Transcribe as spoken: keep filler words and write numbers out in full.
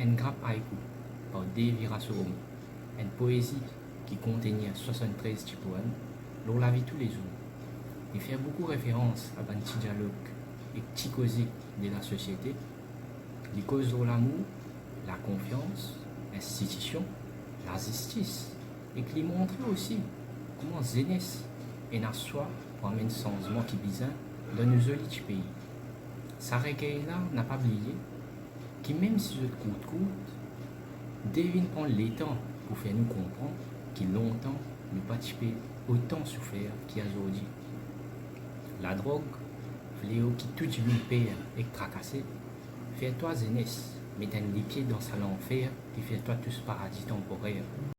Enn grap aikou par Dev Virasoromo, enn poezi ki kontenir swasanntrez ti poem lor lavi toulezour. Li fer boukou referans a bann ti dialog ek ti koze de lasosiete. Li koz lor lamour, lakonfians, linstitision, lazistis, ek li montre osi kouma zenes ena swa pou amenn sanzman ki bizin dan nou zoli ti pei. Sa reker la napa bliye ki mem si zot kourt kourt, Dev inn pran letan pou fer nou konpran ki lontan nou pa ti pe otan soufer ki azordi. Ladrog, fleo ki tou dimoun per ek trakase, fer twa zenes met enn lipie dan sa lanfer ki fer twa tous paradi tanporer.